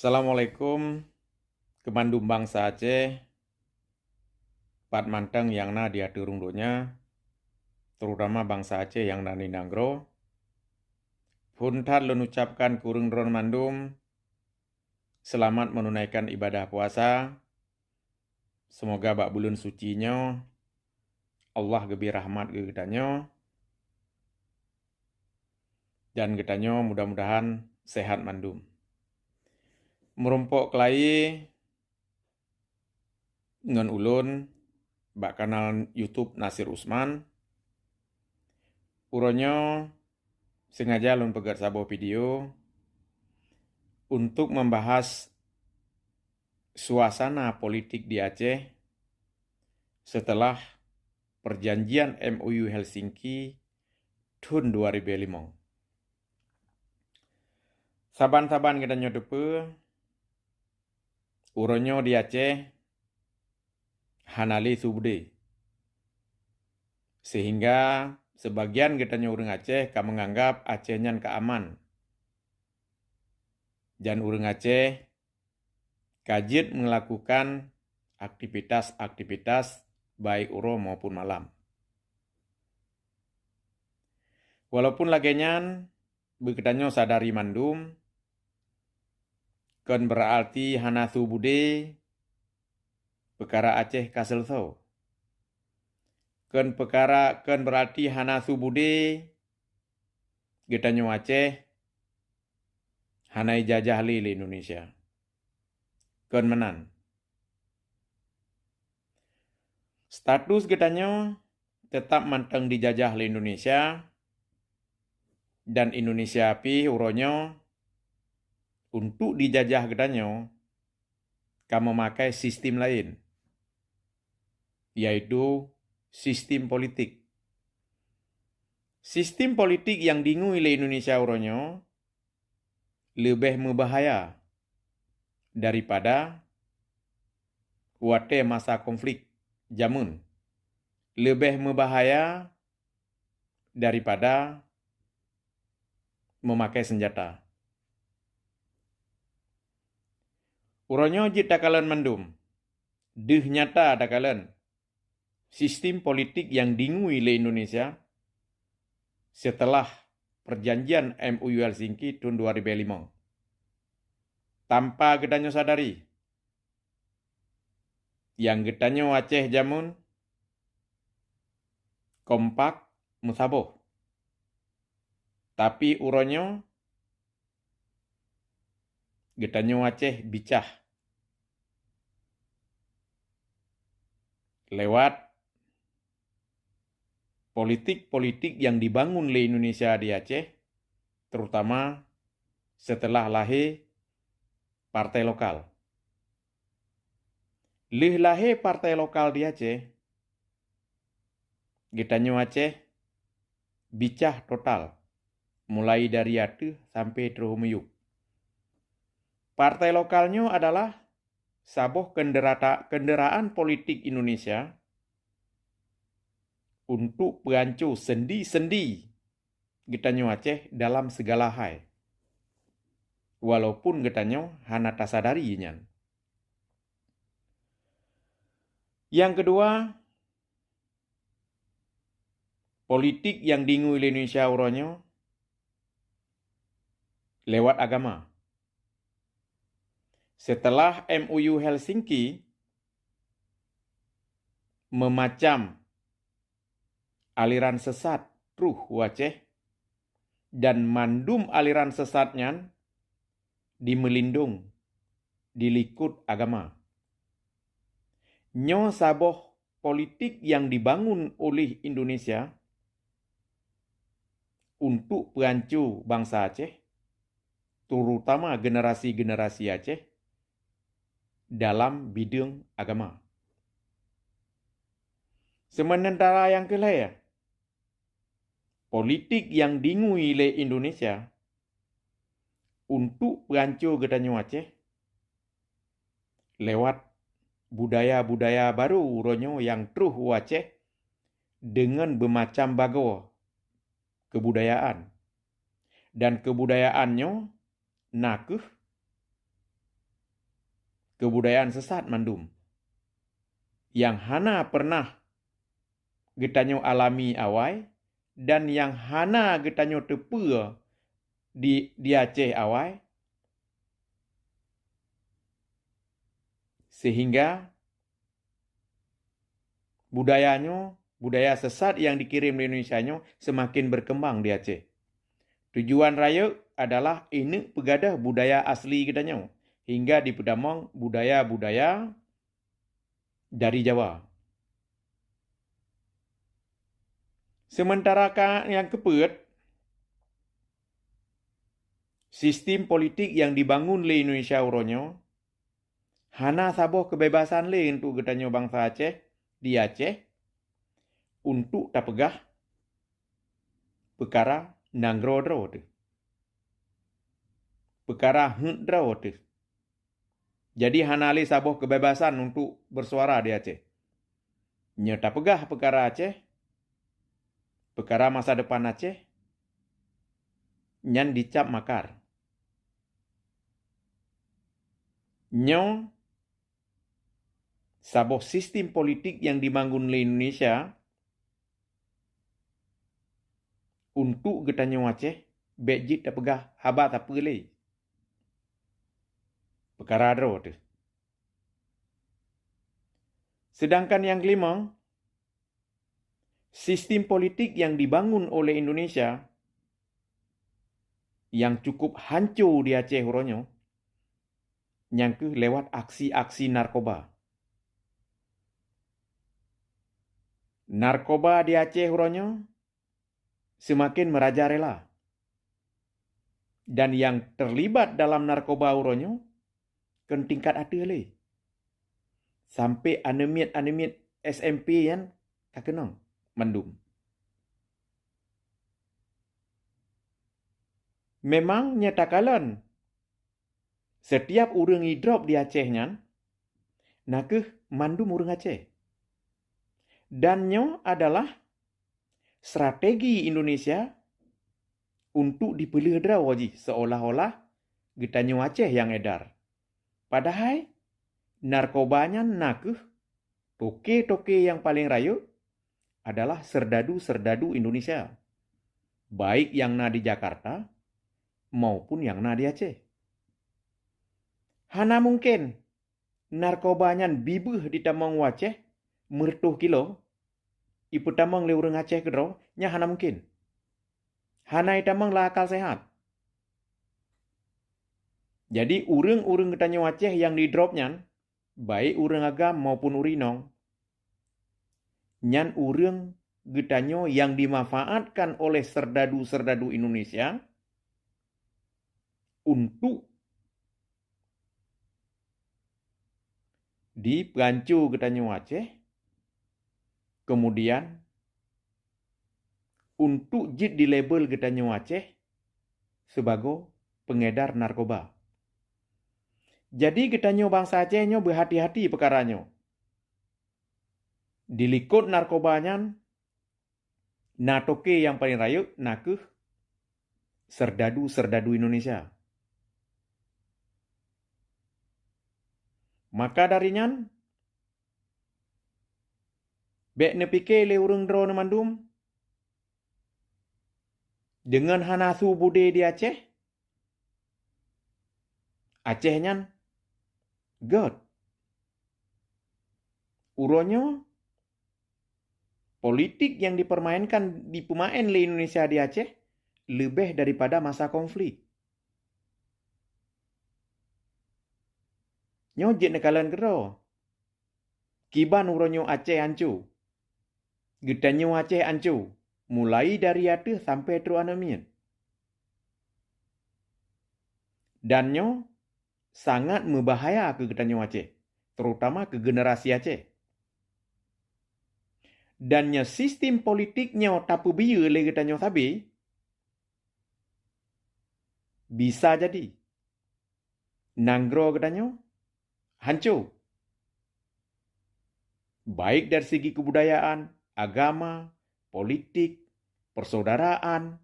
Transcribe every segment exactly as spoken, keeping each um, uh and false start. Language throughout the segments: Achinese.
Assalamualaikum keu mandum bansa Aceh, pat mantong nyang na di ateueh rhueng donya, terutama bansa Aceh nyang na di nanggroe. Phon that lôn ucapkan keu ureuëng droe mandum, seulamat meununaikan ibadah puasa. Seumoga bak buleuen suci nyoe, Allah geubri rahmat keu geutanyoe, dan geutanyoe mudah-mudahan sehat mandum. Meurumpok keulayi ngon ulôn bak kanal YouTube Nasir Usman. Uroe nyoe sengaja lôn peugét saboh video untuk membahas suasana politik di Aceh setelah perjanjian M O U Helsinki thon dua ribu lima. Saban-saban geutanyoe teupeue, uroe nyoe di Aceh hana lé su beudé. Sehingga seubagian geutanyoe ureuëng Aceh ka meunganggab Aceh nyan ka aman. Dan ureuëng Aceh ka jeuet meulakukan aktivitas-aktivitas baik uroe maupun malam. Walaupun lagée nyan, beugeutanyoe sadari mandum, kon beurarti hana su beudé peukara Aceh ka seuleusoe. Kon peukara, kon beurarti hana su beudé geutanyoe Aceh hana ijajah lé lé Indonesia. Kon meunan. Status geutanyoe teutap mantong dijajah lé Indonesia, dan Indonesia pih uroe nyoe untuk dijajah geutanyoe ka meumakai sistem laén, yaitu sistem politik. Sistem politik nyang dingui lé Indonesia uroe nyoe leubeh meubahaya daripada watée masa konflik jameun, leubeh meubahaya daripada meumakai seunjata. Uroe nyoe jeuet takalon mandum, deuh nyata takalon sistem politik nyang dingui lé Indonesia seuteulah perjanjian M O U Helsinki thon dua ribu lima. Tanpa geutanyoe sadari, nyang geutanyoe Aceh jameun kompak meusaboh. Tapi uroe nyoe geutanyoe Aceh bicah lewat politik-politik nyang dibangun lé Indonesia di Aceh, terutama seuteulah lahé partai lokal. Lheueh lahé partai lokal di Aceh, geutanyoe Aceh bicah total, mulai dari ateueh sampai troh miyueb. Partai lokal nyoe adalah saboh kenderata-, kenderaan politik Indonesia untuk peuhanco sendi-sendi geutanyoe Aceh dalam segala hai, walaupun geutanyoe hana tasadari nyan. Nyang keudua, politik nyang dingui lé Indonesia uroe nyoe lewat agama. Seuteulah M O U Helsinki, meumacam aliran sesat troh u Aceh, dan mandum aliran sesat nyan dimeulindong dilikot agama. Nyoe saboh politik nyang dibangun oleh Indonesia untuk peuhanco bansa Aceh, terutama generasi-generasi Aceh, dalam bideueng agama. Seumeuntara nyang keulhée, politik nyang dingui lé Indonesia untuk peuhanco geutanyoe Aceh lewat budaya-budaya barô uroe nyoe nyang troh u Aceh deungon beumacam bagoe keubudayaan. Dan keubudayaan nyoe na kheueh keubudayaan sesat mandum nyang hana pernah geutanyoe alami awai dan nyang hana geutanyoe teupeue di, di Aceh awai, sehingga budaya nyoe, budaya sesat nyang dikirém lé Indonesia nyoe seumaken beukeumbang di Aceh. Tujuan rayeuk adalah ineuk peugadôh budaya asli geutanyoe, hingga jipeutamong budaya-budaya dari Jawa. Seumeuntara ka nyang keupeuet, sistem politik nyang jibangun lé Indonesia uroe nyoe hana saboh keubebasan lé untuk geutanyoe bansa Aceh di Aceh untuk tapeugah peukara nanggroe droe teuh, peukara heuet droe teuh. Jadi hana lé saboh keubebasan untuk beusuara di Aceh. Nyoe tapeugah peukara Aceh, peukara masa depan Aceh, nyan dicap makar. Nyoe saboh sistem politik nyang jibangun lé Indonesia untuk geutanyoe Aceh bék jeuet tapeugah haba sapeue lé. Peukara droe teuh. Seudangkan nyang keulimong, sistem politik nyang jibangun oleh Indonesia nyang cukup hanco di Aceh uroe nyoe, nyang keuh lewat aksi-aksi narkoba. Narkoba di Aceh uroe nyoe seumaken meurajalela. Dan nyang teulibat dalam narkoba uroe nyoe kon tingkat ateueh lé. Sampoe aneuk miet-aneuk miet S M P nyan ka keunong mandum. Memang nyata kalon, setiap ureuëng idrop di Aceh nyan, na kheueh mandum ureuëng Aceh. Dan nyoe adalah strategi Indonesia untuk dipeuleueh droe jih seolah-olah geutanyoe Aceh nyang edar. Padahai narkoba nyan na kheueh toke-toke nyang paleng rayeuk adalah seurdadu-seurdadu Indonesia, baik nyang na di Jakarta maupun nyang na di Aceh. Hana mungken narkoba nyan bibeuh jitamong u Aceh meureutoh kilo, jipeutamong lé ureuëng Aceh keudroe, nyan hana mungken. Hana jitamong lam akal sehat. Jadi, ureuëng-ureuëng geutanyoe Aceh nyang jidrop nyan, baik ureuëng agam maupun ureuëng inong, nyan ureuëng geutanyoe nyang dimanfaatkan oleh seurdadu-seurdadu Indonesia untuk jipeuhanco geutanyoe Aceh, kemudian untuk jeuet dilabel geutanyoe Aceh sibagoe peungedar narkoba. Jadi, geutanyoe bansa Aceh nyoe beuhati-hati peukara nyoe. Dilikot narkoba nyan, na toke nyang paleng rayeuk na kheueh seurdadu-seurdadu Indonesia. Maka dari nyan, bék neupike lé ureuëng droeneuh mandum, deungon hana su budé di Aceh, Aceh nyan göt. Uroe nyoe, politik nyang dipeurmainkan, dipeumaén lé Indonesia di Aceh leubeh daripada masa konflik. Nyoe jeuet neukalon keudroe. Kiban uroe nyoe Aceh hanco. Geutanyoe Aceh hanco, mulai dari ateueh sampoe trok aneuk miet. Dan nyoe sangat meubahaya keu geutanyoe Aceh, terutama keu generasi Aceh. Dan nyoe sistem politik nyoe tapeubiyeu lé geutanyoe sabe, bisa jadi nanggroe geutanyoe hanco, baik dari segi kebudayaan, agama, politik, persaudaraan,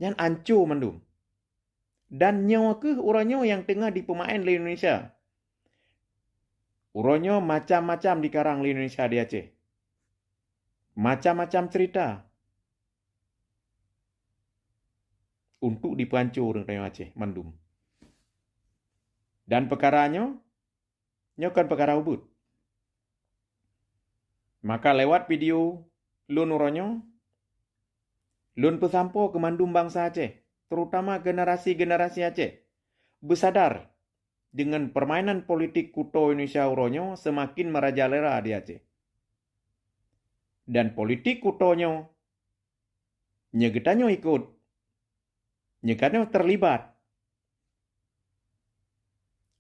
nyan hanco mandum. Dan nyoe kheueh uroe nyoe nyang teungoh dipeumaén lé Indonesia. Uroe nyoe macam-macam dikarang lé Indonesia di Aceh. Macam-macam cerita untuk dipeuhanco ureuëng tanyoe Aceh mandum. Dan peukara nyoe, nyoe kon peukara ubit. Maka lewat video lôn uroe nyoe, lôn peusampoe keu mandum bansa Aceh, terutama generasi-generasi Aceh, beusadar dengan permainan politik kuto Indonesia uroe nyoe seumaken merajalela di Aceh. Dan politik kuto nyoe, nyoe geutanyoe ikot, nyoe geutanyoe terlibat,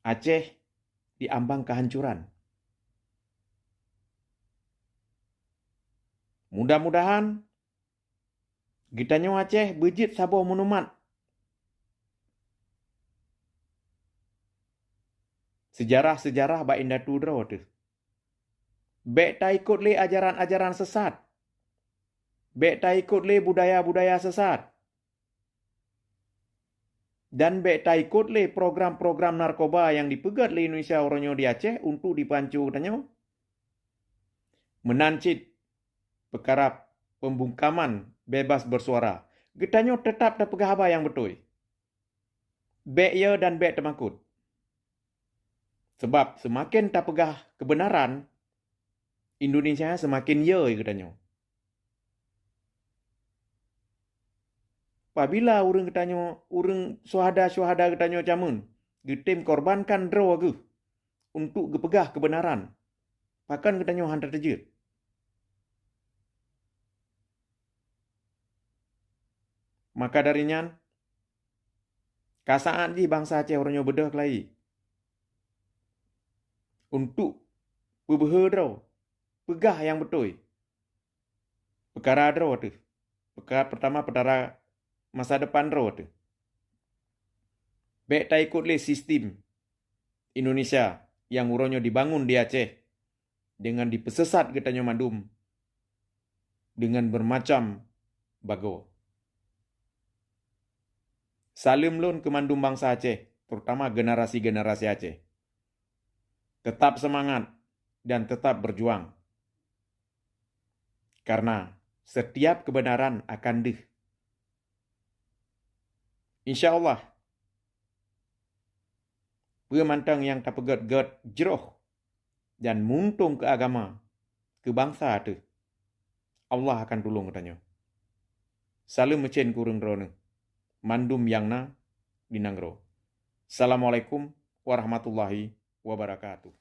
Aceh diambang kehancuran. Mudah-mudahan geutanyoe Aceh beujeuet saboh monumen seujarah-seujarah bak indatu droe teuh. Bék taikot lé ajaran-ajaran sesat. Bék taikot lé budaya-budaya sesat. Dan bék taikot lé program-program narkoba nyang dipeugét lé Indonesia uroe nyoe di Aceh untuk dipeuhanco geutanyoe. Meunan cit peukara pembungkaman bebas bersuara. Geutanyoe teutap tapeugah haba nyang beutôi. Bék ye dan bék teumakot. Sebab seumaken tapeugah keubeunaran, Indonesia seumaken ye geutanyoe. Pabila ureuëng geutanyoe, ureuëng syuhada-syuhada geutanyoe jameun, geutem korbankan droe geuh untuk geupeugah keubeunaran, pakon geutanyoe hana teujeuet? Maka dari nyan, ka saát jih bansa Aceh uroe nyoe beudôh keulayi untuk peubeuhe droe, peugah nyang beutôi. Peukara droe teuh. Peukara pertama, peukara masa depan droe teuh. Bék taikot lé sistem Indonesia nyang uroe nyoe dibangun di Aceh dengan dipeusesat geutanyoe mandum dengan bermacam bagoe. Saleuem lôn keu mandum bansa Aceh, terutama generasi-generasi Aceh. Tetap semangat dan tetap berjuang. Karena setiap kebenaran akan deuh. Insya Allah, peue mantong nyang tapeugét-gét jroh dan muntông keu agama, keu bansa teuh, Allah akan tulông geutanyoe. Saleuem meucén keu ureuëng droeneueh, mandum nyang na di nanggroe. Assalamualaikum warahmatullahi wabarakatuh.